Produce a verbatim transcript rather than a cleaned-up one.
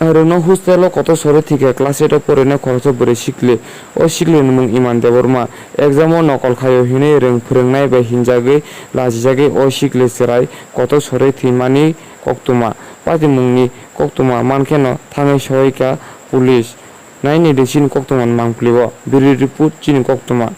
Rwngno hostel o kotor sori thwikha class eight o porinai khoroksa bwrwi sikli. O sikli ni mung Iman Debbarma. Exam o nokol khaio hinwi rwng phwrwngnai bai hinjagwi lachijagwi o sikli chwrai kotor sori thwimani koktwma. Patimungni koktwma mankheno thangwi soikha police. Naini de chini koktwma nangpli o. Bureau report chini koktwma.